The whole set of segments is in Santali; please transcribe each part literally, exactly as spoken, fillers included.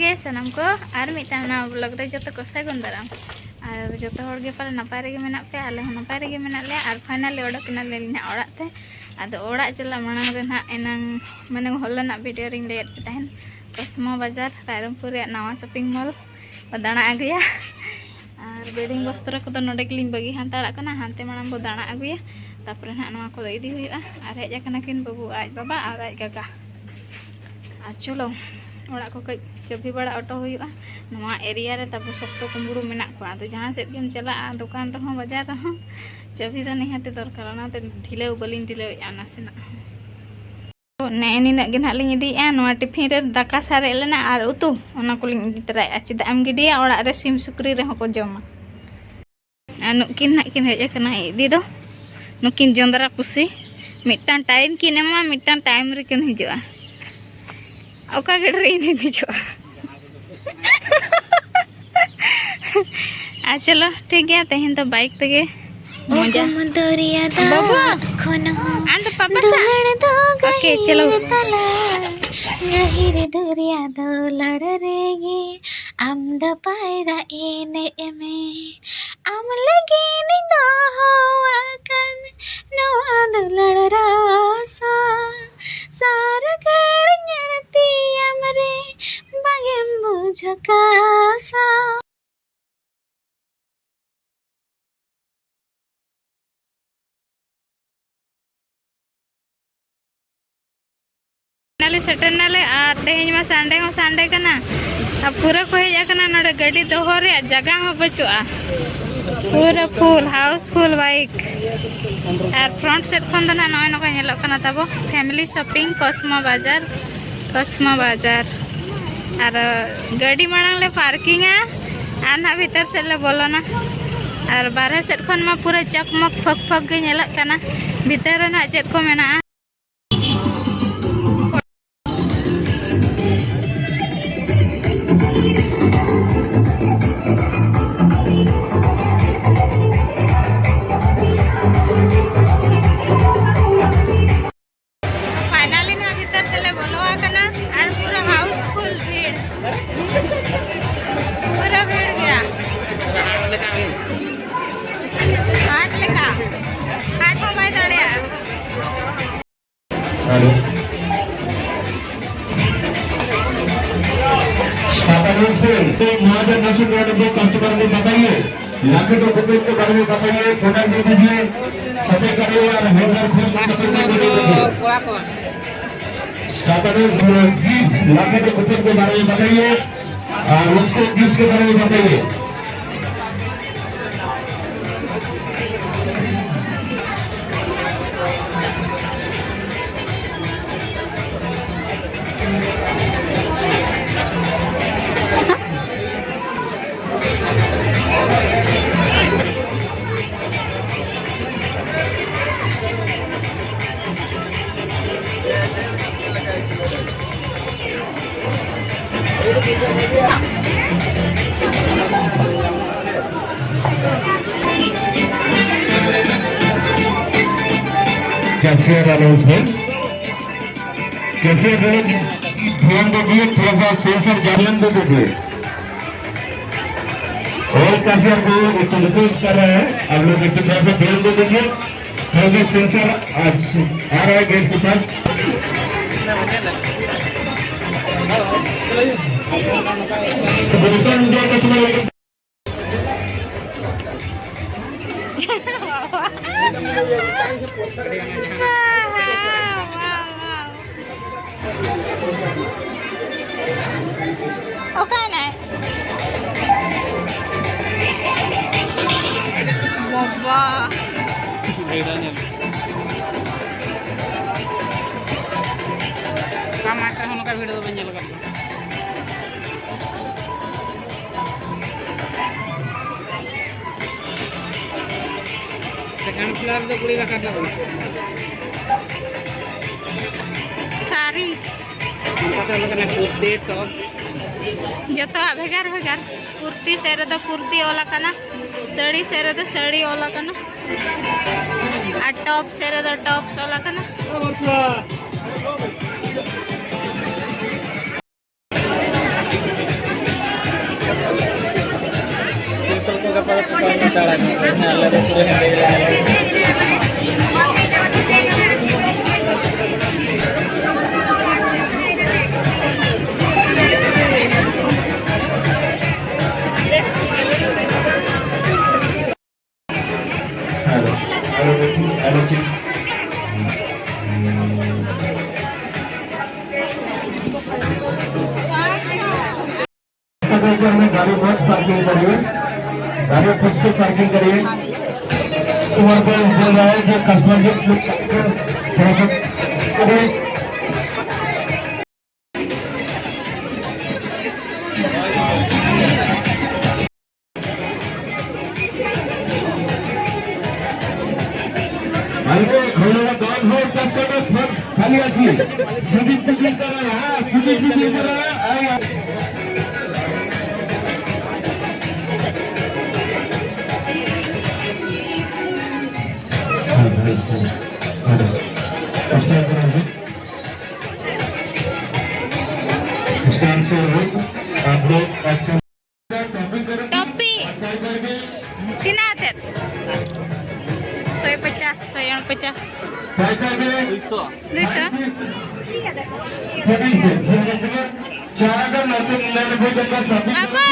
ᱜᱮ ᱥᱟᱱᱟᱢ ᱠᱚ ᱟᱨ ᱢᱤᱫᱴᱟᱝ ᱱᱟᱣᱟ ᱵᱞᱚᱜ ᱨᱮ ᱡᱚᱛᱚ ᱠᱚ ᱥᱟᱹᱜᱩᱱ ᱫᱟᱨᱟᱢ᱾ ᱟᱨ ᱡᱚᱛᱚ ᱦᱚᱲ ᱜᱮ ᱯᱟᱞᱮ ᱱᱟᱯᱟᱭ ᱨᱮᱜᱮ ᱢᱮᱱᱟᱜ ᱯᱮᱭᱟ, ᱟᱞᱮ ᱦᱚᱸ ᱱᱟᱯᱟᱭ ᱨᱮᱜᱮ ᱢᱮᱱᱟᱜ ᱞᱮᱭᱟ᱾ ᱟᱨ ᱯᱷᱟᱭᱱᱟᱞᱤ ᱚᱰᱚᱠ ᱮᱱᱟᱞᱮ ᱱᱟᱦᱟᱜ ᱚᱲᱟᱜ ᱛᱮ᱾ ᱟᱫᱚ ᱚᱲᱟᱜ ᱪᱟᱞᱟᱜ ᱢᱟᱲᱟᱝ ᱨᱮ ᱱᱟᱦᱟᱜ ᱮᱱᱟᱝ, ᱢᱟᱱᱮ, ᱦᱚᱞᱟᱱᱟᱜ ᱵᱷᱤᱰᱤᱭᱳ ᱨᱤᱧ ᱞᱟᱹᱭᱟᱫ ᱯᱮ ᱛᱟᱦᱮᱱ, ᱠᱚᱥᱢᱟ ᱵᱟᱡᱟᱨ ᱨᱟᱭᱨᱚᱝᱯᱩᱨ ᱨᱮᱭᱟᱜ ᱱᱟᱣᱟ ᱥᱚᱯᱤᱝ ᱢᱚᱞ ᱵᱚ ᱫᱟᱬᱟ ᱟᱹᱜᱩᱭᱟ᱾ ᱟᱨ ᱵᱮᱰᱤᱝ ᱵᱚᱥᱛᱨᱚ ᱠᱚᱫᱚ ᱱᱚᱰᱮ ᱜᱮᱞᱤᱧ ᱵᱟᱹᱜᱤ ᱦᱟᱛᱟᱲᱟᱜ ᱠᱟᱱᱟ, ᱦᱟᱱᱛᱮ ᱢᱟᱲᱟᱝ ᱵᱚ ᱫᱟᱬᱟ ᱟᱹᱜᱩᱭᱟ, ᱛᱟᱨᱯᱚᱨᱮ ᱱᱟᱦᱟᱜ ᱱᱚᱣᱟ ᱠᱚᱫᱚ ᱤᱫᱤ ᱦᱩᱭᱩᱜᱼᱟ᱾ ᱟᱨ ᱦᱮᱡ ᱟᱠᱟᱱᱟ ᱠᱤᱱ ᱵᱟᱹᱵᱩ ᱟᱡ ᱵᱟᱵᱟ ᱟᱨ ᱟᱡ ᱜᱟᱜᱟ᱾ ᱟᱨ ᱪᱚᱞᱚ, ᱚᱲᱟᱜ ᱠᱚ ᱠᱟᱹᱡ ᱪᱟᱹᱵᱷᱤ ᱵᱟᱲᱟ ᱚᱴᱚ ᱦᱩᱭᱩᱜᱼᱟ᱾ ᱱᱚᱣᱟ ᱮᱨᱤᱭᱟ ᱨᱮ ᱛᱟᱵᱚ ᱥᱚᱠᱛᱚ ᱠᱩᱢᱵᱽᱲᱩ ᱢᱮᱱᱟᱜ ᱠᱚᱣᱟ, ᱟᱫᱚ ᱡᱟᱦᱟᱸ ᱥᱮᱫ ᱜᱮᱢ ᱪᱟᱞᱟᱜᱼᱟ, ᱫᱚᱠᱟᱱ ᱨᱮᱦᱚᱸ ᱵᱟᱡᱟᱨ ᱨᱮᱦᱚᱸ ᱪᱟᱹᱵᱷᱤ ᱫᱚ ᱱᱤᱦᱟᱹᱛ ᱫᱚᱨᱠᱟᱨ, ᱚᱱᱟᱛᱮ ᱰᱷᱤᱞᱟᱹᱣ ᱵᱟᱹᱞᱤᱧ ᱰᱷᱤᱞᱟᱹᱣᱮᱫᱼᱟ ᱱᱟᱥᱮᱱᱟᱜ ᱦᱚᱸ᱾ ᱱᱮᱜᱼᱮ ᱱᱤᱱᱟᱹᱜ ᱜᱮ ᱱᱟᱦᱟᱜ ᱞᱤᱧ ᱤᱫᱤᱭᱮᱫᱼᱟ᱾ ᱱᱚᱣᱟ ᱴᱤᱯᱷᱤᱱ ᱨᱮ ᱫᱟᱠᱟ ᱥᱟᱨᱮᱡ ᱞᱮᱱᱟ ᱟᱨ ᱩᱛᱩ, ᱚᱱᱟ ᱠᱚᱞᱤᱧ ᱤᱫᱤ ᱛᱚᱨᱟᱭᱮᱫᱼᱟ᱾ ᱪᱮᱫᱟᱜ ᱮᱢ ᱜᱤᱰᱤᱭᱟ, ᱚᱲᱟᱜ ᱨᱮ ᱥᱤᱢ ᱥᱩᱠᱨᱤ ᱨᱮᱦᱚᱸ ᱠᱚ ᱡᱚᱢᱟ᱾ ᱟᱨ ᱱᱩᱠᱤᱱ ᱱᱟᱦᱟᱜ ᱠᱤᱱ ᱦᱮᱡ ᱟᱠᱟᱱᱟ ᱤᱫᱤ ᱫᱚ, ᱱᱩᱠᱤᱱ ᱡᱚᱸᱫᱽᱨᱟ ᱯᱩᱥᱤ᱾ ᱢᱤᱫᱴᱟᱝ ᱴᱟᱭᱤᱢ ᱠᱤᱱ ᱮᱢᱟ, ᱢᱤᱫᱴᱟᱝ ᱴᱟᱭᱤᱢ ᱨᱮᱠᱤᱱ ᱦᱤᱡᱩᱜᱼᱟ᱾ ᱚᱠᱟ ᱜᱟᱹᱰᱤ ᱨᱮ ᱤᱧ ᱫᱮᱡᱚᱜᱼᱟ? ᱟᱨ ᱪᱚᱞᱚ, ᱴᱷᱤᱠ ᱜᱮᱭᱟ, ᱛᱮᱦᱮᱧ ᱫᱚ ᱵᱟᱭᱤᱠ ᱛᱮᱜᱮ ᱢᱚᱡᱟ᱾ ᱩᱜᱩᱢ ᱫᱚᱨᱭᱟ ᱫᱟᱜ ᱵᱟᱹᱵᱩ, ᱠᱷᱚᱱ ᱦᱚᱸ ᱟᱢ ᱫᱚ ᱯᱟᱯᱟ ᱥᱟᱶ? ᱫᱩᱞᱟᱹᱲ ᱫᱚ ᱳᱠᱮ, ᱪᱚᱞᱚ᱾ ᱜᱟᱹᱦᱤᱨ ᱛᱟᱞᱟ, ᱜᱟᱹᱦᱤᱨ ᱫᱚᱨᱭᱟ ᱫᱩᱞᱟᱹᱲ ᱨᱮᱜᱮ ᱟᱢ ᱫᱚ ᱯᱟᱭᱨᱟ ᱮᱱᱮᱡ ᱢᱮ᱾ ᱟᱢ ᱞᱟᱹᱜᱤᱫ ᱤᱧ ᱫᱚᱦᱚ ᱟᱠᱟᱱ ᱱᱚᱣᱟ ᱫᱩᱞᱟᱹᱲ ᱨᱟᱥᱟ, ᱥᱟᱨᱜᱟᱲ ᱧᱮᱞ ᱛᱤᱭᱟᱢ ᱨᱮ ᱵᱟᱝᱮᱢ ᱵᱩᱡᱷ ᱠᱟᱥᱟ᱾ ᱯᱷᱟᱭᱱᱟᱞᱤ ᱥᱮᱴᱮᱨ ᱱᱟᱞᱮ, ᱟᱨ ᱛᱮᱦᱮᱧ ᱢᱟ ᱥᱟᱱᱰᱮ ᱦᱚᱸ ᱥᱟᱱᱰᱮ ᱠᱟᱱᱟ, ᱟᱨ ᱯᱩᱨᱟᱹ ᱠᱚ ᱦᱮᱡ ᱟᱠᱟᱱᱟ᱾ ᱱᱚᱰᱮ ᱜᱟᱹᱰᱤ ᱫᱚᱦᱚ ᱨᱮᱭᱟᱜ ᱡᱟᱭᱜᱟ ᱦᱚᱸ ᱵᱟᱹᱪᱩᱜᱼᱟ, ᱯᱩᱨᱟᱹ ᱯᱷᱩᱞ, ᱦᱟᱣᱩᱥ ᱯᱷᱩᱞ ᱵᱟᱭᱤᱠ᱾ ᱟᱨ ᱯᱷᱨᱚᱱᱴ ᱥᱮᱫ ᱠᱷᱚᱱ ᱫᱚ ᱱᱟᱦᱟᱜ ᱱᱚᱜᱼᱚᱭ ᱱᱚᱝᱠᱟ ᱧᱮᱞᱚᱜ ᱠᱟᱱᱟ ᱛᱟᱵᱚ ᱯᱷᱮᱢᱤᱞᱤ ᱥᱚᱯᱤᱝ ᱠᱚᱥᱢᱟ ᱵᱟᱡᱟᱨ, ᱠᱚᱥᱢᱟ ᱵᱟᱡᱟᱨ᱾ ᱟᱨ ᱜᱟᱹᱰᱤ ᱢᱟᱲᱟᱝ ᱞᱮ ᱯᱟᱨᱠᱤᱝᱟ ᱟᱨ ᱱᱟᱦᱟᱜ ᱵᱷᱤᱛᱟᱹᱨ ᱥᱮᱫ ᱞᱮ ᱵᱚᱞᱚᱱᱟ᱾ ᱟᱨ ᱵᱟᱨᱦᱮ ᱥᱮᱫ ᱠᱷᱚᱱ ᱢᱟ ᱯᱩᱨᱟᱹ ᱪᱚᱠᱢᱚᱠ ᱯᱷᱚᱠ ᱯᱷᱚᱠ ᱜᱮ ᱧᱮᱞᱚᱜ ᱠᱟᱱᱟ᱾ ᱵᱷᱤᱛᱟᱹᱨ ᱨᱮ ᱱᱟᱦᱟᱜ ᱪᱮᱫ ᱠᱚ ᱢᱮᱱᱟᱜᱼᱟ? ᱯᱷᱟᱭᱱᱟᱞᱤ ᱱᱚᱣᱟ ᱵᱷᱤᱛᱟᱹᱨ ᱛᱮᱞᱮ ᱵᱚᱞᱚ ᱟᱠᱟᱱᱟ ᱟᱨ ᱯᱩᱨᱟᱹ ᱦᱟᱣᱩᱥᱯᱷᱩᱞ ᱵᱷᱤᱲ᱾ लाखे के कुपेर के बारे में बताइए, कोटा में दीजिए, सफेद कपड़े और हैंगर खोल के कपड़े में दीजिए। कोड़ा कोड़ा। स्टार्टर में गिफ्ट, लाखे के कुपेर के बारे में बताइए और उसको गिफ्ट के बारे में बताइए। कैशियर अनाउंसमेंट, कैशियर ध्यान दीजिए, थोड़ा सा सेंसर ध्यान दे दीजिए। और कैशियर को एक रिक्वेस्ट कर रहे हैं, आप लोग एक थोड़ा सा ध्यान दे दीजिए। थोड़ा सा सेंसर आज आ रहा है गेट के पास। तो बिल्कुल एंजॉय करते हुए ᱚᱠᱟᱭᱮᱱᱟᱭ? ᱵᱟᱵᱟ᱾ ᱚᱠᱟ ᱢᱟᱴᱷ ᱨᱮᱦᱚᱸ ᱱᱚᱝᱠᱟ ᱵᱷᱤᱲ ᱫᱚ ᱵᱟᱹᱧ ᱧᱮᱞ ᱟᱠᱟᱫ ᱠᱚᱣᱟ᱾ ᱥᱮᱠᱮᱱᱰ ᱯᱞᱮᱭᱟᱨ ᱫᱚ ᱠᱩᱲᱤ ᱵᱟᱠᱷᱨᱟ ᱫᱚ ᱵᱟᱝ᱾ ᱥᱟᱹᱨᱤ᱾ ᱚᱱᱠᱟ ᱫᱚ ᱟᱞᱮ ᱠᱟᱱᱟ ᱠᱩᱨᱛᱤ, ᱴᱚᱯ᱾ ᱡᱚᱛᱚᱣᱟᱜ ᱵᱷᱮᱜᱟᱨ ᱵᱷᱮᱜᱟᱨ᱾ ᱠᱩᱨᱛᱤ ᱥᱮᱫ ᱨᱮᱫᱚ ᱠᱩᱨᱛᱤ ᱚᱞ ᱟᱠᱟᱱᱟ, ᱥᱟᱹᱲᱤ ᱥᱮᱫ ᱨᱮᱫᱚ ᱥᱟᱹᱲᱤ ᱚᱞ ᱟᱠᱟᱱᱟ, ᱟᱨ ᱴᱚᱯ ᱥᱮᱫ ᱨᱮᱫᱚ ᱴᱚᱯᱥ ᱚᱞ ᱟᱠᱟᱱᱟ᱾ ᱯᱤᱢᱯᱚᱞ ᱠᱚ ᱜᱟᱯᱟ ᱫᱚ ᱪᱟᱵᱟ ᱟᱠᱟᱱᱟ, ᱟᱞᱮ ᱫᱚ ᱯᱩᱨᱟᱹ ᱦᱮᱸᱫᱮ ᱜᱮᱞᱮ ᱧᱮᱞᱚᱜ ᱠᱟᱱᱟ᱾ गाड़ी मत पार्किंग करिए, गाड़ी खुद से पार्किंग करिए। और बोल बोल रहा है कि कस्टमर के थोड़ा सा আরে, ঘোড়া দল ভোর চেষ্টা করে ফোন খালি আছি। সুদীপ বিক্রি করে, হ্যাঁ, সুদীপ বিক্রি করে, এই Stand से हो, आप लोग अच्छा। टोपी। ᱛᱤᱱᱟᱹᱜ ᱟᱛᱮᱫ? ᱥᱚᱭ ᱯᱚᱪᱟᱥ, ᱥᱚᱭ ᱩᱱᱯᱚᱪᱟᱥ᱾ ᱫᱩᱭᱥᱚ᱾ ᱫᱩᱭᱥᱚ᱾ ᱟᱵᱚ᱾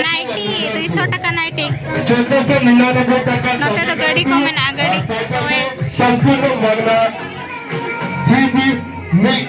ᱱᱟᱭᱴᱤ, ᱫᱩᱭᱥᱚ ᱴᱟᱠᱟ ᱱᱟᱭᱴᱤ᱾ ᱱᱚᱛᱮ ᱫᱚ ᱜᱟᱹᱰᱤ ᱠᱚ ᱢᱮᱱᱟᱜᱼᱟ, ᱜᱟᱹᱰᱤ᱾ ᱦᱳᱭ᱾ ᱥᱚᱢᱯᱩᱨᱱᱚ ᱢᱟᱜᱽᱱᱟ, ᱛᱷᱨᱤ ᱯᱤᱥ ᱢᱤᱫ᱾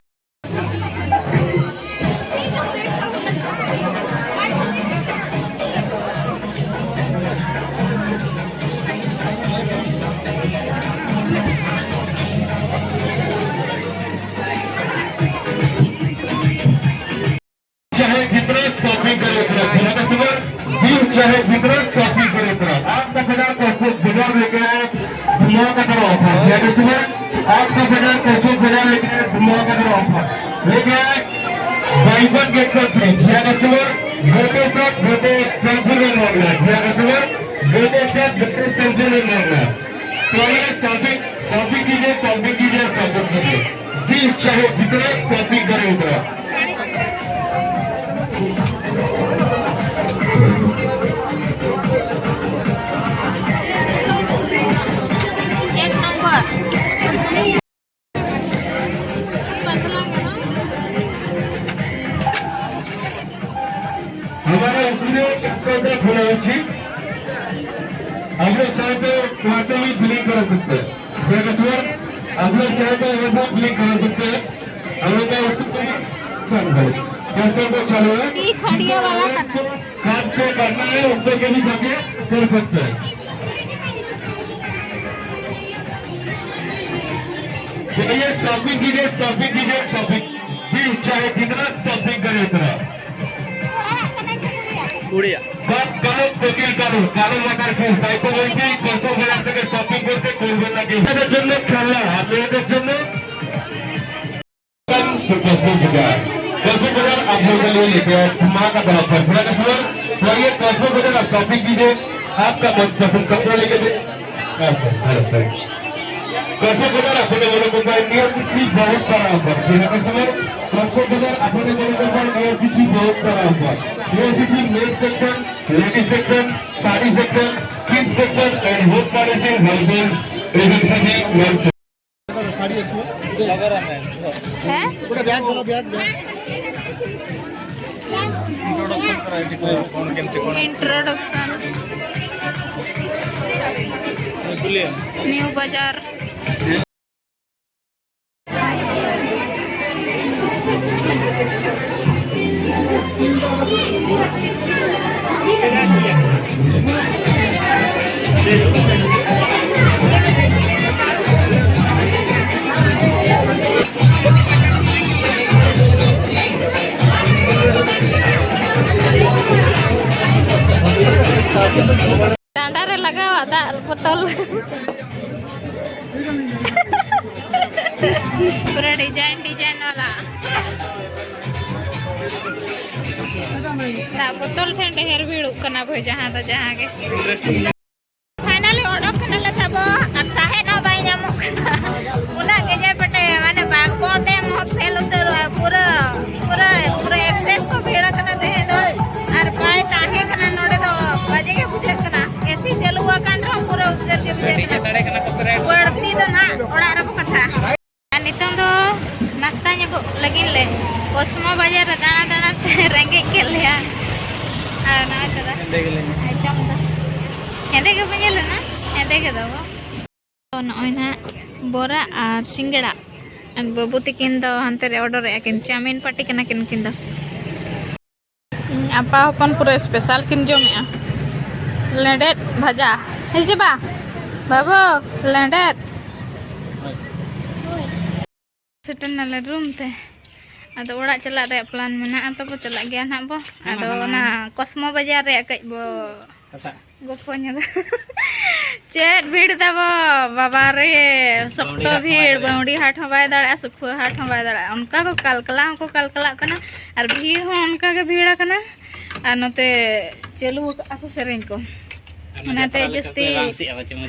चाहे जितना शॉपिंग करे उतना, भैया कस्टमर, दिल चाहे जितना शॉपिंग करे उतना। आपका बाजार को बाजार लेके आए, धमाकेदार ऑफर। भैया कस्टमर, आपका बाजार को बाजार लेके आए, धमाकेदार ऑफर लेके आए। By one get one free. भैया कस्टमर, गोटे साथ गोटे सेल्फी ले मांगना। भैया कस्टमर, गोटे साथ गोटे सेल्फी ले मांगना। तो ये शॉपिंग, शॉपिंग कीजिए, शॉपिंग कीजिए, शॉपिंग कीजिए। दिल चाहे जितना शॉपिंग करे उतना। एक नंबर। खुला है जी। आप लोग चाहे तो वहाँ पे भी फिलिंग करा सकते हैं। सर, कस्टमर, आप लोग चाहे तो वहाँ पे फिलिंग करा सकते हैं। हम लोग का उसको भी चालू है। कस्टमर को चालू है। टी खड़िया वाला खाना। काट के करना है, उनको के भी जाके कर सकते हैं। चलिए, शॉपिंग कीजिए, शॉपिंग कीजिए, शॉपिंग भी, चाहे जितना शॉपिंग करे उतना। উড়িয়া। বাদ কালো, কোকিল কালো, কালো লাগার ফুল, তাই তো বলছি, কত বেলা থেকে শপিং করতে করবেন না কেউ। আপনাদের জন্য খেলনা, আপনাদের জন্য दस बाजार, दस बाजार आप लोगों के लिए लेके आए, माँ का तरफ पर। पूरा कस्टमर, तो ये दस बाजार आप शॉपिंग कीजिए, आपका मनपसंद कपड़ा लेके दे। अच्छा, हेलो सर। दस बाजार अपने वालों को पाए, नियर की बहुत सारा ऑफर। पूरा कस्टमर, दस बाजार अपने वालों को पाए, नियर की बहुत सारा ऑफर। ये सीधी male section, ladies section, sari section, kids section and home furnishing, household, agency जी, मेल। শাড়ি আছে। হ্যাঁ। ওটা ব্যাগ ধরো, ব্যাগ, ব্যাগ। ইন্ট্রোডাকশন। নিউ বাজার। ᱰᱟᱸᱰᱟ ᱨᱮ ᱞᱟᱜᱟᱣᱟ ᱫᱟᱜ ᱵᱳᱛᱚᱞ᱾ ᱯᱩᱨᱟᱹ ᱰᱤᱡᱟᱭᱤᱱ ᱰᱤᱡᱟᱭᱤᱱ ᱵᱟᱞᱟ᱾ ᱫᱟᱜ ᱵᱳᱛᱚᱞ ᱴᱷᱮᱱ ᱰᱷᱮᱨ ᱵᱷᱤᱲᱚᱜ ᱠᱟᱱᱟ ᱵᱷᱟᱹᱭ, ᱡᱟᱦᱟᱸ ᱫᱚ ᱡᱟᱦᱟᱸ ᱜᱮ᱾ ᱯᱷᱟᱭᱱᱟᱞᱤ ᱚᱰᱚᱠ ᱠᱟᱱᱟᱞᱮ ᱛᱟᱵᱚ, ᱟᱨ ᱥᱟᱦᱮᱫ ᱦᱚᱸ ᱵᱟᱭ ᱧᱟᱢᱚᱜ ᱠᱟᱱᱟ᱾ ᱩᱱᱟᱹᱜ ᱜᱮᱡᱮ ᱯᱮᱴᱮ, ᱢᱟᱱᱮ, ᱵᱟᱜᱽᱵᱚᱱ ᱰᱮᱢ ᱦᱚᱸ ᱯᱷᱮᱞ ᱩᱛᱟᱹᱨᱚᱜᱼᱟ᱾ ᱯᱩᱨᱟᱹ, ᱯᱩᱨᱟᱹ, ᱯᱩᱨᱟᱹ ᱮᱠᱥᱮᱥ ᱠᱚ ᱵᱷᱤᱲ ᱟᱠᱟᱱᱟ ᱛᱮᱦᱮᱧ ᱫᱚ᱾ ᱟᱨ ᱵᱟᱭ ᱛᱟᱦᱮᱸ ᱠᱟᱱᱟ ᱱᱚᱰᱮ ᱫᱚ, ᱵᱟᱡᱮ ᱜᱮ ᱵᱩᱡᱷᱟᱹᱜ ᱠᱟᱱᱟ᱾ ᱮᱥᱤ ᱪᱟᱹᱞᱩ ᱟᱠᱟᱱ ᱨᱮᱦᱚᱸ ᱯᱩᱨᱟᱹ ᱩᱫᱽᱜᱟᱹᱨ ᱜᱮ ᱵᱩᱡᱷᱟᱹᱜ ᱠᱟᱱᱟ᱾ ᱵᱟᱹᱲᱛᱤ ᱫᱚ ᱱᱟᱦᱟᱜ ᱚᱲᱟᱜ ᱨᱮᱵᱚ ᱠᱟᱛᱷᱟ᱾ ᱟᱨ ᱱᱤᱛᱚᱝ ᱫᱚ ᱱᱟᱥᱛᱟ ᱧᱚᱜᱚᱜ ᱞᱟᱹᱜᱤᱫ ᱞᱮ᱾ ᱠᱚᱥᱢᱚ ᱵᱟᱡᱟᱨ ᱨᱮ ᱫᱟᱬᱟ ᱫᱟᱬᱟ ᱛᱮ ᱨᱮᱸᱜᱮᱡ ᱠᱮᱫ ᱞᱮᱭᱟ᱾ ᱟᱨ ᱱᱚᱜᱼᱚᱭ ᱛᱚᱨᱟ ᱦᱮᱸᱫᱮ ᱜᱮᱞᱮ ᱧᱮᱞ᱾ ᱟᱭᱴᱮᱢ ᱫᱚ ᱦᱮᱸᱫᱮ ᱜᱮ ᱵᱟᱹᱧ ᱧᱮᱞ ᱞᱮᱱᱟ, ᱦᱮᱸᱫᱮ ᱜᱮ ᱫᱚ᱾ ᱛᱚ ᱱᱚᱜᱼᱚᱭ ᱱᱟᱦᱟᱜ ᱵᱚᱨᱟ ᱟᱨ ᱥᱤᱸᱜᱟᱲᱟ᱾ ᱟᱨ ᱵᱟᱹᱵᱩ ᱛᱤᱠᱤᱱ ᱫᱚ ᱦᱟᱱᱛᱮ ᱨᱮ ᱚᱰᱚᱨᱮᱜᱼᱟ ᱠᱤᱱ, ᱪᱟᱣᱢᱤᱱ ᱯᱟᱹᱴᱤ ᱠᱟᱱᱟ ᱠᱤᱱ ᱩᱱᱠᱤᱱ ᱫᱚ᱾ ᱟᱯᱟ ᱦᱚᱯᱚᱱ ᱯᱩᱨᱟᱹ ᱥᱯᱮᱥᱟᱞ ᱠᱤᱱ ᱡᱚᱢᱮᱜᱼᱟ, ᱞᱮᱸᱰᱮᱫ ᱵᱷᱟᱡᱟ᱾ ᱦᱮᱸ ᱥᱮ ᱵᱟ? ᱵᱟᱹᱵᱩ, ᱞᱮᱸᱰᱮᱫ᱾ ᱥᱮᱴᱮᱨ ᱱᱟᱞᱮ ᱨᱩᱢ ᱛᱮ᱾ ᱟᱫᱚ ᱚᱲᱟᱜ ᱪᱟᱞᱟᱜ ᱨᱮᱭᱟᱜ ᱯᱞᱟᱱ ᱢᱮᱱᱟᱜᱼᱟ, ᱛᱚᱵᱚ ᱪᱟᱞᱟᱜ ᱜᱮᱭᱟ ᱱᱟᱦᱟᱜ ᱵᱚ᱾ ᱟᱫᱚ ᱚᱱᱟ ᱠᱚᱥᱢᱚ ᱵᱟᱡᱟᱨ ᱨᱮᱭᱟᱜ ᱠᱟᱹᱡ ᱵᱚ ᱜᱚᱯᱚ ᱧᱚᱜᱟ᱾ ᱪᱮᱫ ᱵᱷᱤᱲ ᱛᱟᱵᱚ, ᱵᱟᱵᱟ ᱨᱮ, ᱥᱚᱠᱛᱚ ᱵᱷᱤᱲ᱾ ᱵᱟᱹᱣᱰᱤ ᱦᱟᱴ ᱦᱚᱸ ᱵᱟᱭ ᱫᱟᱲᱮᱭᱟᱜᱼᱟ, ᱥᱩᱠᱷᱩᱣᱟᱹ ᱦᱟᱴ ᱦᱚᱸ ᱵᱟᱭ ᱫᱟᱲᱮᱭᱟᱜᱼᱟ᱾ ᱚᱱᱠᱟ ᱠᱚ ᱠᱟᱞᱠᱟᱞᱟᱣ ᱦᱚᱸᱠᱚ ᱠᱟᱞᱠᱟᱞᱟᱜ ᱠᱟᱱᱟ, ᱟᱨ ᱵᱷᱤᱲ ᱦᱚᱸ ᱚᱱᱠᱟ ᱜᱮ ᱵᱷᱤᱲ ᱟᱠᱟᱱᱟ᱾ ᱟᱨ ᱱᱚᱛᱮ ᱪᱟᱹᱞᱩ ᱟᱠᱟᱫᱼᱟ ᱠᱚ ᱥᱮᱨᱮᱧ ᱠᱚ, ᱚᱱᱟᱛᱮ ᱡᱟᱹᱥᱛᱤ ᱦᱚᱸ,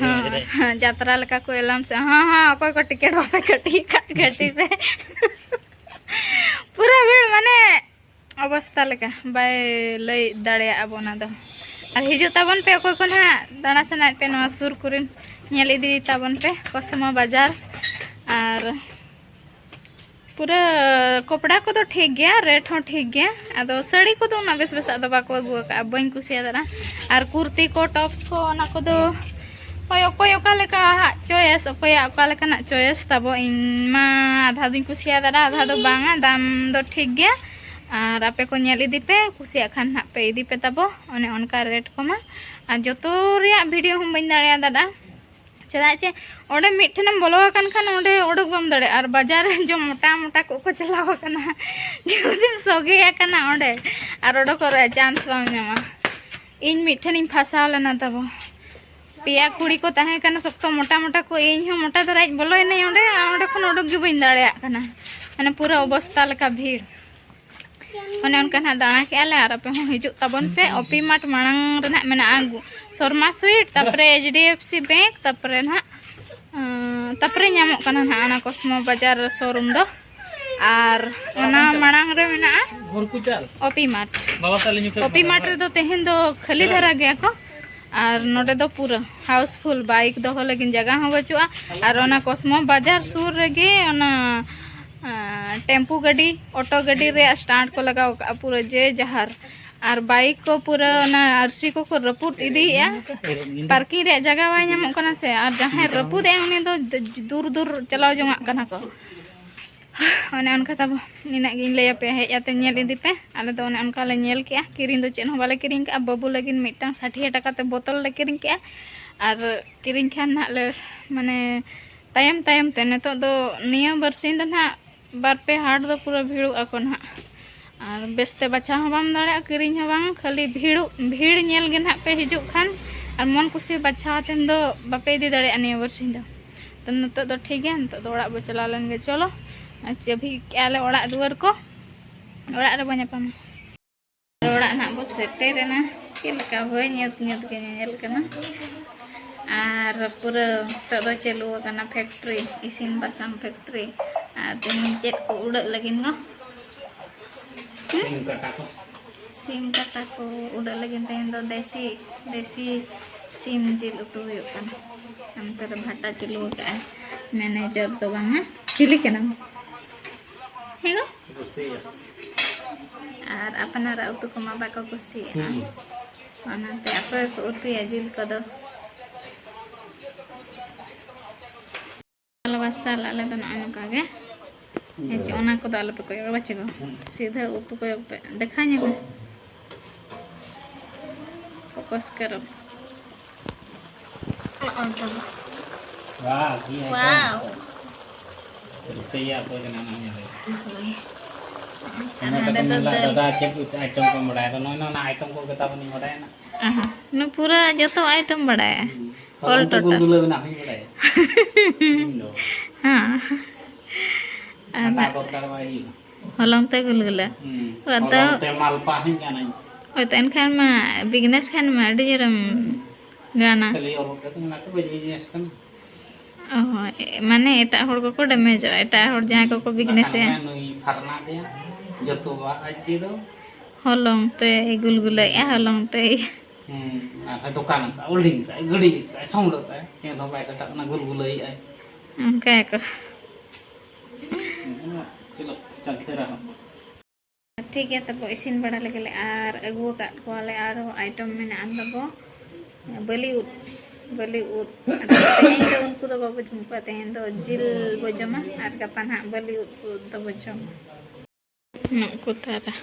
ᱦᱚᱸ, ᱡᱟᱛᱨᱟ ᱞᱮᱠᱟ ᱠᱚ ᱮᱞᱟᱱ ᱥᱮ, ᱦᱚᱸ, ᱦᱚᱸ, ᱚᱠᱚᱭ ᱠᱚ ᱴᱤᱠᱤᱴ ᱵᱟᱯᱮ ᱠᱟᱹᱴᱤ ᱟᱠᱟᱫ, ᱠᱟᱹᱴᱤ ᱯᱮ᱾ ᱯᱩᱨᱟᱹ ᱵᱷᱤᱲ, ᱢᱟᱱᱮ ᱚᱵᱚᱥᱛᱟ ᱞᱮᱠᱟ ᱵᱟᱭ ᱞᱟᱹᱭ ᱫᱟᱲᱮᱭᱟᱜᱼᱟ ᱵᱚ ᱚᱱᱟ ᱫᱚ᱾ ᱟᱨ ᱦᱤᱡᱩᱜ ᱛᱟᱵᱚᱱ ᱯᱮ, ᱚᱠᱚᱭ ᱠᱚ ᱱᱟᱦᱟᱜ ᱫᱟᱬᱟ ᱥᱟᱱᱟᱭᱮᱫ ᱯᱮ, ᱱᱚᱣᱟ ᱥᱩᱨ ᱠᱚᱨᱮᱱ ᱧᱮᱞ ᱤᱫᱤ ᱛᱟᱵᱚᱱ ᱯᱮ ᱠᱚᱥᱢᱚ ᱵᱟᱡᱟᱨ᱾ ᱟᱨ ᱯᱩᱨᱟᱹ ᱠᱚᱯᱲᱟ ᱠᱚᱫᱚ ᱴᱷᱤᱠ ᱜᱮᱭᱟ, ᱨᱮᱴ ᱦᱚᱸ ᱴᱷᱤᱠ ᱜᱮᱭᱟ᱾ ᱟᱫᱚ ᱥᱟᱹᱲᱤ ᱠᱚᱫᱚ ᱩᱱᱟᱹᱜ ᱵᱮᱥ ᱵᱮᱥᱟᱜ ᱫᱚ ᱵᱟᱠᱚ ᱟᱹᱜᱩ ᱟᱠᱟᱫᱼᱟ, ᱵᱟᱹᱧ ᱠᱩᱥᱤᱭᱟᱫᱟ᱾ ᱟᱨ ᱠᱩᱨᱛᱤ ᱠᱚ, ᱴᱚᱯᱥ ᱠᱚ, ᱚᱱᱟ ᱠᱚᱫᱚ ᱦᱳᱭ, ᱚᱠᱚᱭ ᱚᱠᱟ ᱞᱮᱠᱟ ᱦᱟᱸᱜ ᱪᱚᱭᱮᱥ, ᱚᱠᱚᱭᱟᱜ ᱚᱠᱟ ᱞᱮᱠᱟᱱᱟᱜ ᱪᱚᱭᱮᱥ ᱛᱟᱵᱚ᱾ ᱤᱧ ᱢᱟ ᱟᱫᱷᱟ ᱫᱚᱧ ᱠᱩᱥᱤᱭᱟᱫᱟ, ᱟᱫᱷᱟ ᱫᱚ ᱵᱟᱝᱟ, ᱫᱟᱢ ᱫᱚ ᱴᱷᱤᱠ ᱜᱮᱭᱟ᱾ ᱟᱨ ᱟᱯᱮ ᱠᱚ ᱧᱮᱞ ᱤᱫᱤ ᱯᱮ, ᱠᱩᱥᱤᱭᱟᱜ ᱠᱷᱟᱱ ᱦᱟᱸᱜ ᱯᱮ ᱤᱫᱤ ᱯᱮ ᱛᱟᱵᱚ, ᱚᱱᱮ ᱚᱱᱠᱟ ᱨᱮᱴ ᱠᱚᱢᱟ᱾ ᱟᱨ ᱡᱚᱛᱚ ᱨᱮᱭᱟᱜ ᱵᱷᱤᱰᱤᱭᱳ ᱦᱚᱸ ᱵᱟᱹᱧ ᱫᱟᱲᱮᱭᱟᱫᱟ, ᱪᱮᱫᱟᱜ ᱪᱮ ᱚᱸᱰᱮ ᱢᱤᱫ ᱴᱷᱮᱱᱮᱢ ᱵᱚᱞᱚ ᱟᱠᱟᱱ ᱠᱷᱟᱱ ᱚᱸᱰᱮ ᱚᱰᱚᱠ ᱵᱟᱢ ᱫᱟᱲᱮᱭᱟᱜᱼᱟ᱾ ᱟᱨ ᱵᱟᱡᱟᱨ ᱨᱮ ᱡᱚᱢ ᱢᱚᱴᱟ ᱢᱚᱴᱟ ᱠᱚ ᱠᱚ ᱪᱟᱞᱟᱣ ᱟᱠᱟᱱᱟ, ᱡᱩᱫᱤᱢ ᱥᱚᱜᱮ ᱟᱠᱟᱱᱟ ᱚᱸᱰᱮ, ᱟᱨ ᱚᱰᱚᱠᱚᱜ ᱨᱮᱭᱟᱜ ᱪᱟᱱᱥ ᱵᱟᱢ ᱧᱟᱢᱟ᱾ ᱤᱧ ᱢᱤᱫ ᱴᱷᱮᱱᱤᱧ ᱯᱷᱟᱥᱟᱣ ᱞᱮᱱᱟ ᱛᱟᱵᱚ, ᱯᱮᱭᱟ ᱠᱩᱲᱤ ᱠᱚ ᱛᱟᱦᱮᱸ ᱠᱟᱱᱟ ᱥᱚᱠᱛᱚ ᱢᱚᱴᱟ ᱢᱚᱴᱟ ᱠᱚ, ᱤᱧ ᱦᱚᱸ ᱢᱚᱴᱟ ᱫᱷᱟᱨᱟᱧ ᱵᱚᱞᱚᱭᱮᱱᱟᱹᱧ ᱚᱸᱰᱮ, ᱟᱨ ᱚᱸᱰᱮ ᱠᱷᱚᱱ ᱚᱰᱚᱠ ᱜᱮ ᱵᱟᱹᱧ ᱫᱟᱲᱮᱭᱟᱜ ᱠᱟᱱᱟ, ᱢᱟᱱᱮ ᱯᱩᱨᱟᱹ ᱚᱵᱚᱥᱛᱟ ᱞᱮᱠᱟ ᱵᱷᱤᱲ᱾ ᱚᱱᱮ ᱚᱱᱠᱟ ᱱᱟᱦᱟᱜ ᱫᱟᱬᱟ ᱠᱮᱜᱼᱟ ᱞᱮ, ᱟᱨ ᱟᱯᱮ ᱦᱚᱸ ᱦᱤᱡᱩᱜ ᱛᱟᱵᱚᱱ ᱯᱮ᱾ ᱚᱯᱤ ᱢᱟᱴ ᱢᱟᱲᱟᱝ ᱨᱮ ᱱᱟᱦᱟᱜ ᱢᱮᱱᱟᱜᱼᱟ ᱜᱩ-, ᱥᱚᱨᱢᱟ ᱥᱩᱭᱤᱴ, ᱛᱟᱯᱚᱨᱮ H D F C bank, ᱛᱟᱯᱚᱨᱮ ᱱᱟᱦᱟᱜ, ᱟᱸ, ᱛᱟᱯᱚᱨᱮ ᱧᱟᱢᱚᱜ ᱠᱟᱱᱟ ᱱᱟᱦᱟᱜ ᱚᱱᱟ ᱠᱚᱥᱢᱚ ᱵᱟᱡᱟᱨ ᱥᱳᱨᱩᱢ ᱫᱚ᱾ ᱟᱨ ᱚᱱᱟ ᱢᱟᱲᱟᱝ ᱨᱮ ᱢᱮᱱᱟᱜᱼᱟ ᱚᱯᱤ ᱢᱟᱴ᱾ ᱚᱯᱤ ᱢᱟᱴ ᱨᱮᱫᱚ ᱛᱮᱦᱮᱧ ᱫᱚ ᱠᱷᱟᱹᱞᱤ ᱫᱷᱟᱨᱟ ᱜᱮᱭᱟ ᱠᱚ, ᱟᱨ ᱱᱚᱰᱮ ᱫᱚ ᱯᱩᱨᱟᱹ ᱦᱟᱣᱩᱥᱯᱷᱩᱞ, ᱵᱟᱭᱤᱠ ᱫᱚᱦᱚ ᱞᱟᱹᱜᱤᱫ ᱡᱟᱭᱜᱟ ᱦᱚᱸ ᱵᱟᱹᱪᱩᱜᱼᱟ᱾ ᱟᱨ ᱚᱱᱟ ᱠᱚᱥᱢᱚ ᱵᱟᱡᱟᱨ ᱥᱩᱨ ᱨᱮᱜᱮ ᱚᱱᱟ, ᱟᱸ, ᱴᱮᱢᱯᱩ ᱜᱟᱹᱰᱤ, ᱚᱴᱳ ᱜᱟᱹᱰᱤ ᱨᱮᱭᱟᱜ ᱥᱴᱟᱱᱰ ᱠᱚ ᱞᱟᱜᱟᱣ ᱠᱟᱜᱼᱟ ᱯᱩᱨᱟᱹ ᱡᱮ ᱡᱟᱦᱟᱨ᱾ ᱟᱨ ᱵᱟᱭᱤᱠ ᱠᱚ ᱯᱩᱨᱟᱹ ᱚᱱᱟ ᱟᱨᱥᱤ ᱠᱚᱠᱚ ᱨᱟᱹᱯᱩᱫ ᱤᱫᱤᱭᱮᱫᱼᱟ᱾ ᱯᱟᱨᱠᱤᱝ ᱨᱮᱭᱟᱜ ᱡᱟᱭᱜᱟ ᱵᱟᱭ ᱧᱟᱢᱚᱜ ᱠᱟᱱᱟ ᱥᱮ, ᱟᱨ ᱡᱟᱦᱟᱸᱭ ᱨᱟᱹᱯᱩᱫᱮᱜᱼᱟ ᱩᱱᱤ ᱫᱚ ᱫᱩᱨ ᱫᱩᱨ ᱪᱟᱞᱟᱣ ᱡᱚᱝᱟᱜ ᱠᱟᱱᱟ ᱠᱚ᱾ ᱚᱱᱮ ᱚᱱᱠᱟ ᱛᱟᱵᱚ, ᱱᱤᱱᱟᱹᱜ ᱜᱤᱧ ᱞᱟᱹᱭ ᱟᱯᱮᱭᱟ, ᱦᱮᱡ ᱟᱛᱮ ᱧᱮᱞ ᱤᱫᱤ ᱯᱮ᱾ ᱟᱞᱮ ᱫᱚ ᱚᱱᱮ ᱚᱱᱠᱟ ᱞᱮ ᱧᱮᱞ ᱠᱮᱜᱼᱟ, ᱠᱤᱨᱤᱧ ᱫᱚ ᱪᱮᱫ ᱦᱚᱸ ᱵᱟᱞᱮ ᱠᱤᱨᱤᱧ ᱠᱟᱜᱼᱟ᱾ ᱵᱟᱹᱵᱩ ᱞᱟᱹᱜᱤᱫ ᱢᱤᱫᱴᱟᱝ ᱥᱟᱴᱷᱤᱭᱟᱹ ᱴᱟᱠᱟ ᱛᱮ ᱵᱚᱛᱚᱞ ᱞᱮ ᱠᱤᱨᱤᱧ ᱠᱮᱜᱼᱟ, ᱟᱨ ᱠᱤᱨᱤᱧ ᱠᱷᱟᱱ ᱱᱟᱦᱟᱜ ᱞᱮ, ᱢᱟᱱᱮ, ᱛᱟᱭᱚᱢ ᱛᱟᱭᱚᱢ ᱛᱮ, ᱱᱤᱛᱚᱜ ᱫᱚ ᱱᱤᱭᱟᱹ ᱵᱟᱨᱥᱤᱧ ᱫᱚ ᱱᱟᱦᱟᱜ ᱵᱟᱨ ᱯᱮ ᱦᱟᱴ ᱫᱚ ᱯᱩᱨᱟᱹ ᱵᱷᱤᱲᱚᱜ ᱟᱠᱚ ᱱᱟᱦᱟᱜ᱾ ᱟᱨ ᱵᱮᱥᱛᱮ ᱵᱟᱪᱷᱟᱣ ᱦᱚᱸ ᱵᱟᱢ ᱫᱟᱲᱮᱭᱟᱜᱼᱟ, ᱠᱤᱨᱤᱧ ᱦᱚᱸ ᱵᱟᱝ, ᱠᱷᱟᱹᱞᱤ ᱵᱷᱤᱲᱚᱜ, ᱵᱷᱤᱲ ᱧᱮᱞ ᱜᱮ ᱱᱟᱦᱟᱜ ᱯᱮ ᱦᱤᱡᱩᱜ ᱠᱷᱟᱱ, ᱟᱨ ᱢᱚᱱ ᱠᱩᱥᱤ ᱵᱟᱪᱷᱟᱣ ᱟᱛᱮᱱ ᱫᱚ ᱵᱟᱯᱮ ᱤᱫᱤ ᱫᱟᱲᱮᱭᱟᱜᱼᱟ ᱱᱤᱭᱟᱹ ᱵᱟᱨᱥᱤᱧ ᱫᱚ᱾ ᱛᱚ ᱱᱤᱛᱚᱜ ᱫᱚ ᱴᱷᱤᱠ ᱜᱮᱭᱟ, ᱱᱤᱛᱚᱜ ᱫᱚ ᱚᱲᱟᱜ ᱵᱚ ᱪᱟᱞᱟᱣ ᱞᱮᱱ ᱜᱮ᱾ ᱪᱚᱞᱚ, ᱟᱨ ᱪᱟᱹᱵᱷᱤ ᱠᱮᱜᱼᱟ ᱞᱮ ᱚᱲᱟᱜ ᱫᱩᱣᱟᱹᱨ ᱠᱚ, ᱚᱲᱟᱜ ᱨᱮᱵᱚ ᱧᱟᱯᱟᱢᱟ᱾ ᱚᱲᱟᱜ ᱱᱟᱦᱟᱜ ᱵᱚ ᱥᱮᱴᱮᱨᱮᱱᱟ᱾ ᱪᱮᱫ ᱞᱮᱠᱟ ᱦᱳᱭ ᱧᱩᱛ ᱧᱩᱛ ᱜᱮ ᱧᱮᱧᱮᱞ ᱠᱟᱱᱟ᱾ ᱟᱨ ᱯᱩᱨᱟᱹ ᱱᱤᱛᱚᱜ ᱫᱚ ᱪᱟᱹᱞᱩ ᱟᱠᱟᱱᱟ ᱯᱷᱮᱠᱴᱨᱤ, ᱤᱥᱤᱱ ᱵᱟᱥᱟᱝ ᱯᱷᱮᱠᱴᱨᱤ᱾ ᱟᱨ ᱛᱮᱦᱮᱧ ᱪᱮᱫ ᱠᱚ ᱩᱰᱟᱹᱜ ᱞᱟᱹᱜᱤᱫ ᱜᱚ? ᱦᱩᱸ? ᱥᱤᱢ ᱠᱟᱴᱟ ᱠᱚ᱾ ᱥᱤᱢ ᱠᱟᱴᱟ ᱠᱚ ᱩᱰᱟᱹᱜ ᱞᱟᱹᱜᱤᱫ ᱛᱮᱦᱮᱧ ᱫᱚ ᱫᱮᱥᱤ, ᱫᱮᱥᱤ ᱥᱤᱢ ᱡᱤᱞ ᱩᱛᱩ ᱦᱩᱭᱩᱜ ᱠᱟᱱᱟ᱾ ᱚᱱᱛᱮ ᱨᱮ ᱵᱷᱟᱴᱟ ᱪᱟᱹᱞᱩ ᱟᱠᱟᱫᱼᱟᱭ ᱢᱮᱱᱮᱡᱟᱨ ᱫᱚ ᱵᱟᱝᱟ, ᱪᱤᱞᱤ ᱠᱟᱱᱟᱢ? ᱦᱮᱸ ᱜᱚ? ᱠᱩᱥᱤᱭᱟᱜ᱾ ᱟᱨ ᱟᱯᱱᱟᱨᱟᱜ ᱩᱛᱩ ᱠᱚᱢᱟ ᱵᱟᱠᱚ ᱠᱩᱥᱤᱭᱟᱜᱼᱟ᱾ ᱦᱩᱸ᱾ ᱚᱱᱟᱛᱮ ᱟᱠᱚ ᱜᱮᱠᱚ ᱩᱛᱩᱭᱟ ᱡᱤᱞ ᱠᱚᱫᱚ᱾ ᱵᱟᱥᱟᱞ ᱟᱞᱮ ᱫᱚ ᱱᱚᱜᱼᱚᱭ ᱱᱚᱝᱠᱟ ᱜᱮ᱾ ᱦᱮᱸ ᱪᱮ, ᱚᱱᱟ ᱠᱚᱫᱚ ᱟᱞᱚᱯᱮ ᱠᱚᱭᱚᱜᱟ, ᱵᱟᱪᱮ ᱜᱚ? ᱦᱩᱸ᱾ ᱥᱤᱫᱷᱟᱹ ᱩᱛᱩ ᱠᱚᱭᱚᱜ ᱯᱮ, ᱫᱮᱠᱷᱟ ᱧᱮᱞ ᱢᱮ᱾ ᱯᱷᱳᱠᱟᱥ ᱠᱟᱨᱚ᱾ ᱱᱚᱜᱼᱚᱭ ᱛᱟᱵᱚ᱾ ᱣᱟᱣ, ᱜᱷᱤ ᱟᱭᱴᱮᱢ᱾ ᱣᱟᱣ᱾ ᱨᱩᱥᱟᱹᱭᱟ ᱚᱠᱚᱭ ᱠᱟᱱᱟ ᱚᱱᱟ ᱧᱮᱞ ᱦᱩᱭᱩᱜᱼᱟ᱾ ᱦᱳᱭ᱾ ᱟᱨ ᱚᱱᱟ ᱱᱚᱰᱮ ᱛᱟᱠᱚ ᱫᱚ ᱢᱮᱱ ᱞᱮᱫᱟ, ᱫᱟᱹᱞ᱾ ᱫᱟᱫᱟ ᱪᱮᱫ ᱟᱭᱴᱮᱢ ᱠᱚᱢ ᱵᱟᱲᱟᱭᱟ? ᱟᱫᱚ ᱱᱚᱜᱼᱚᱭ ᱱᱚᱣᱟ ᱟᱭᱴᱮᱢ ᱠᱚᱜᱮ ᱛᱟᱵᱚᱱᱤᱧ ᱵᱟᱲᱟᱭᱟ ᱱᱟᱜ᱾ ᱟᱦᱟ᱾ ᱱᱩ ᱯᱩᱨᱟᱹ ᱡᱚᱛᱚ ᱟᱭᱴᱮᱢ ᱵᱟᱲᱟᱭᱟ᱾ ᱦᱩᱸ᱾ All ᱦᱚᱞᱚᱝ ᱛᱮ total᱾ ᱜᱩᱞᱜᱩᱞᱟᱹ ᱵᱮᱱᱟᱣ ᱦᱚᱸᱧ ᱵᱟᱲᱟᱭᱟ᱾ ᱤᱧ ᱫᱚ᱾ ᱦᱮᱸ᱾ ᱟᱨ ᱟᱴᱟ ᱱᱟᱜ ᱫᱚᱨᱠᱟᱨ ᱵᱟᱭ ᱦᱩᱭᱩᱜᱼᱟ᱾ ᱦᱚᱞᱚᱝ ᱛᱮ ᱜᱩᱞᱜᱩᱞᱟᱹ᱾ ᱦᱩᱸ᱾ ᱟᱫᱚ ᱦᱚᱞᱚᱝ ᱛᱮ ᱢᱟᱞᱯᱟ ᱦᱚᱸᱧ ᱜᱟᱱᱟᱹᱧ᱾ ᱦᱳᱭᱛᱚ, ᱮᱱᱠᱷᱟᱱ ᱢᱟ business ᱠᱷᱟᱱ ᱢᱟ ᱟᱹᱰᱤ ᱡᱳᱨᱮᱢ ᱜᱟᱱᱟ᱾ ᱠᱷᱟᱹᱞᱤ ᱚᱞᱚᱜ ᱠᱟᱛᱮ ᱚᱱᱟᱛᱮ ᱵᱟᱹᱧ business ᱠᱟᱱᱟ᱾ ᱚ, ᱢᱟᱱᱮ ᱮᱴᱟᱜ ᱦᱚᱲ ᱠᱚᱠᱚ damageᱚᱜᱼᱟ, ᱮᱴᱟᱜ ᱦᱚᱲ ᱡᱟᱦᱟᱸᱭ ᱠᱚᱠᱚ ᱵᱟᱠᱷᱟᱱ businessᱮᱜᱼᱟ᱾ ᱚᱱᱟ ᱱᱩᱭ ᱯᱷᱟᱨᱱᱟ ᱜᱮ ᱡᱚᱛᱚᱣᱟᱜ ᱟᱡ ᱛᱮᱫᱚ᱾ ᱦᱚᱞᱚᱝ ᱛᱮᱭ ᱜᱩᱞᱜᱩᱞᱟᱹᱭᱮᱜᱼᱟ, ᱦᱩᱸ᱾ ᱦᱚᱞᱚᱝ ᱛᱮᱭ᱾ ᱦᱩᱸ, ᱟᱨ ᱫᱚᱠᱟᱱ ᱟᱠᱟᱫ, ᱩᱞᱰᱤᱝ ᱟᱠᱟᱫ, ᱜᱟᱹᱰᱤ ᱟᱠᱟᱫ, ᱥᱚᱝᱲᱚ ᱟᱠᱟᱫ, ᱮᱱᱦᱚᱸ ᱵᱟᱭ ᱥᱮᱴᱟᱜ ᱠᱟᱱᱟ, ᱜᱩᱞᱜᱩᱞᱟᱹᱭᱮᱜᱼᱟᱭ᱾ ᱚᱱᱠᱟ ᱜᱮᱠᱚ᱾ ᱩᱱᱠᱩ ᱢᱟ ᱪᱮᱫ ᱪᱟᱞᱛᱮ ᱨᱮᱦᱚᱸ᱾ ᱴᱷᱤᱠ ᱜᱮᱭᱟ, ᱛᱟᱵᱚ ᱤᱥᱤᱱ ᱵᱟᱲᱟ ᱞᱮᱜᱮ ᱞᱮ ᱟᱨ ᱟᱹᱜᱩ ᱟᱠᱟᱫ ᱠᱚᱣᱟᱞᱮ ᱟᱨᱦᱚᱸ item ᱢᱮᱱᱟᱜᱼᱟ ᱛᱟᱵᱚ ᱵᱟᱹᱞᱤ ᱩᱫ, ᱵᱟᱹᱞᱤ ᱩᱫ᱾ ᱟᱫᱚ ᱛᱮᱦᱮᱧ ᱫᱚ ᱩᱱᱠᱩ ᱫᱚ ᱵᱟᱵᱚ ᱡᱚᱢ ᱠᱚᱣᱟ, ᱛᱮᱦᱮᱧ ᱫᱚ ᱡᱤᱞ ᱵᱚ ᱡᱚᱢᱟ ᱟᱨ ᱜᱟᱯᱟ ᱱᱟᱦᱟᱜ ᱵᱟᱹᱞᱤ ᱩᱫ ᱠᱚ ᱫᱚᱵᱚ ᱡᱚᱢᱟ᱾ ᱱᱩᱠᱩ ᱛᱟᱨᱟ᱾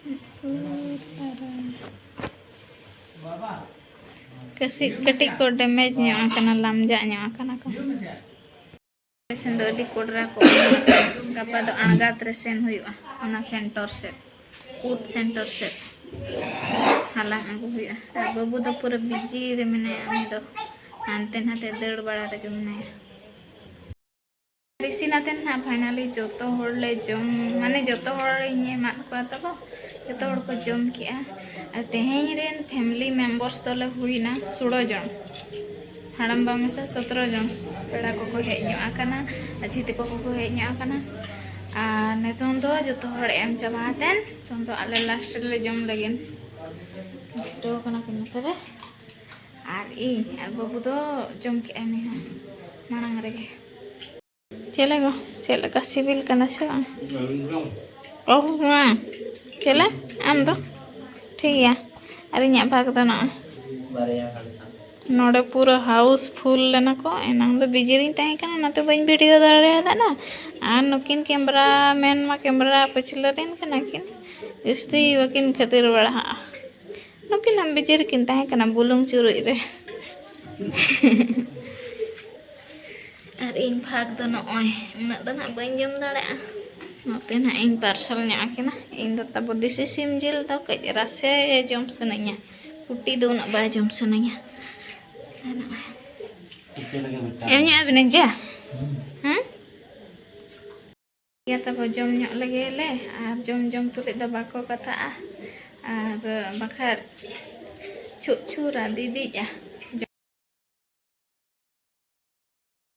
ᱱᱩᱠᱩ ᱛᱟᱨᱟ᱾ ᱠᱟᱹᱥᱤ-, ᱠᱟᱹᱴᱤᱡ ᱠᱚ damage ᱧᱚᱜ ᱟᱠᱟᱱᱟ, ᱞᱟᱢᱡᱟᱜ ᱧᱚᱜ ᱟᱠᱟᱱᱟ ᱠᱚ᱾ ᱥᱮᱱ ᱫᱚ ᱟᱹᱰᱤ ᱠᱚᱰᱨᱟ ᱠᱚ᱾ ᱜᱟᱯᱟ ᱫᱚ ᱟᱬᱜᱟᱛ ᱨᱮ ᱥᱮᱱ ᱦᱩᱭᱩᱜᱼᱟ, ᱚᱱᱟ center ᱥᱮᱫ, ᱩᱫ center ᱥᱮᱫ ᱦᱟᱞᱟᱝ ᱟᱹᱜᱩ ᱦᱩᱭᱩᱜᱼᱟ᱾ ᱟᱨ ᱵᱟᱹᱵᱩ ᱫᱚ ᱯᱩᱨᱟᱹ busy ᱨᱮ ᱢᱮᱱᱟᱭᱟ, ᱩᱱᱤ ᱫᱚ ᱦᱟᱱᱛᱮ ᱱᱟᱛᱮ ᱫᱟᱹᱲ ᱵᱟᱲᱟ ᱨᱮᱜᱮ ᱢᱮᱱᱟᱭᱟ᱾ ᱤᱥᱤᱱ ᱟᱛᱮᱱ ᱱᱟᱦᱟᱜ finally ᱡᱚᱛᱚ ᱦᱚᱲ ᱞᱮ ᱡᱚᱢ, ᱢᱟᱱᱮ ᱡᱚᱛᱚ ᱦᱚᱲᱤᱧ ᱮᱢᱟᱫ ᱠᱚᱣᱟ ᱛᱟᱵᱚ, ᱡᱚᱛᱚ ᱦᱚᱲ ᱠᱚ ᱡᱚᱢ ᱠᱮᱜᱼᱟ᱾ ᱟᱨ ᱛᱮᱦᱮᱧ ᱨᱮᱱ family members ᱫᱚᱞᱮ ᱦᱩᱭᱱᱟ ᱥᱳᱞᱳ ᱡᱚᱱ, ᱦᱟᱲᱟᱢᱵᱟ ᱢᱮᱥᱟ ᱥᱚᱛᱨᱚ ᱡᱚᱱ᱾ ᱯᱮᱲᱟ ᱠᱚᱠᱚ ᱦᱮᱡ ᱧᱚᱜ ᱟᱠᱟᱱᱟ, ᱢᱟᱹᱡᱷᱤ ᱛᱟᱠᱚ ᱠᱚᱠᱚ ᱦᱮᱡ ᱧᱚᱜ ᱟᱠᱟᱱᱟ᱾ ᱟᱨ ᱱᱤᱛᱚᱝ ᱫᱚ ᱡᱚᱛᱚ ᱦᱚᱲ ᱮᱢ ᱪᱟᱵᱟ ᱟᱛᱮᱱ ᱱᱤᱛᱚᱝ ᱫᱚ ᱟᱞᱮ last ᱨᱮᱞᱮ ᱡᱚᱢ ᱞᱟᱹᱜᱤᱫ᱾ ᱪᱷᱩᱴᱟᱹᱣ ᱠᱟᱱᱟ ᱠᱚ ᱱᱚᱛᱮ ᱨᱮ᱾ ᱟᱨ ᱤᱧ ᱟᱨ ᱵᱟᱹᱵᱩ ᱫᱚ ᱡᱚᱢ ᱠᱮᱜᱼᱟᱭ ᱱᱮᱦᱚᱸ ᱢᱟᱲᱟᱝ ᱨᱮᱜᱮ᱾ ᱪᱮᱫ ᱞᱮᱠᱟ, ᱪᱮᱫ ᱞᱮᱠᱟ ᱥᱤᱵᱤᱞ ᱠᱟᱱᱟ ᱥᱮ ᱵᱟᱝ? ᱚᱦ, ᱢᱟ᱾ ᱪᱮᱫ ᱞᱮ? ᱟᱢ ᱫᱚ? ᱴᱷᱤᱠ ᱜᱮᱭᱟ᱾ ᱟᱨ ᱤᱧᱟᱹᱜ ᱵᱷᱟᱜᱽ ᱫᱚ ᱱᱚᱜᱼᱚᱭ᱾ ᱱᱚᱰᱮ ᱯᱩᱨᱟᱹ house full ᱞᱮᱱᱟ ᱠᱚ᱾ ᱮᱱᱟᱝ ᱫᱚ busy ᱨᱤᱧ ᱛᱟᱦᱮᱸ ᱠᱟᱱᱟ, ᱚᱱᱟᱛᱮ ᱵᱟᱹᱧ video ᱫᱟᱲᱮᱭᱟᱫᱟ ᱱᱟ᱾ ᱟᱨ ᱱᱩᱠᱤᱱ camera man ᱢᱟ camera ᱯᱟᱹᱪᱷᱞᱟᱹ ᱨᱮᱱ ᱠᱟᱱᱟ ᱠᱤᱱ, ᱡᱟᱹᱥᱛᱤ ᱵᱟᱹᱠᱤᱱ ᱠᱷᱟᱹᱛᱤᱨ ᱵᱟᱲᱟ ᱦᱟᱜᱼᱟ᱾ ᱱᱩᱠᱤᱱ ᱦᱚᱸ busy ᱨᱮᱠᱤᱱ ᱛᱟᱦᱮᱸ ᱠᱟᱱᱟ ᱵᱩᱞᱩᱝ ᱪᱩᱨᱩᱡ ᱨᱮ᱾ ᱟᱨ ᱤᱧ ᱵᱷᱟᱜᱽ ᱫᱚ ᱱᱚᱜᱼᱚᱭ ᱩᱱᱟᱹᱜ ᱫᱚ ᱱᱟᱦᱟᱜ ᱵᱟᱹᱧ ᱡᱚᱢ ᱫᱟᱲᱮᱭᱟᱜᱼᱟ᱾ ᱱᱚᱛᱮ ᱱᱟᱦᱟᱜ ᱤᱧ parcel ᱧᱚᱜ ᱟᱹᱠᱤᱱᱟ᱾ ᱤᱧ ᱫᱚ ᱛᱟᱵᱚ ᱫᱮᱥᱤ ᱥᱤᱢ ᱡᱤᱞ ᱫᱚ ᱠᱟᱹᱡ ᱨᱟᱥᱮ ᱡᱚᱢ ᱥᱟᱱᱟᱧᱟ, ᱠᱩᱴᱤ ᱫᱚ ᱩᱱᱟᱹᱜ ᱵᱟᱭ ᱡᱚᱢ ᱥᱟᱱᱟᱧᱟ᱾ ᱟᱨ ᱱᱚᱜᱼᱚᱭ ᱮᱢ ᱧᱚᱜ ᱟᱹᱵᱤᱱᱟᱹᱧ ᱡᱮ? ᱦᱮᱸ? ᱤᱭᱟᱹ ᱛᱟᱵᱚ ᱡᱚᱢ ᱧᱚᱜ ᱞᱮᱜᱮ ᱞᱮ, ᱟᱨ ᱡᱚᱢ ᱡᱚᱢ ᱛᱩᱞᱩᱡ ᱫᱚ ᱵᱟᱠᱚ ᱠᱟᱛᱷᱟᱜᱼᱟ, ᱟᱨ ᱵᱟᱠᱷᱟᱡ ᱪᱷᱩᱜ ᱪᱷᱩᱨᱟ ᱫᱤᱫᱤᱜᱼᱟ᱾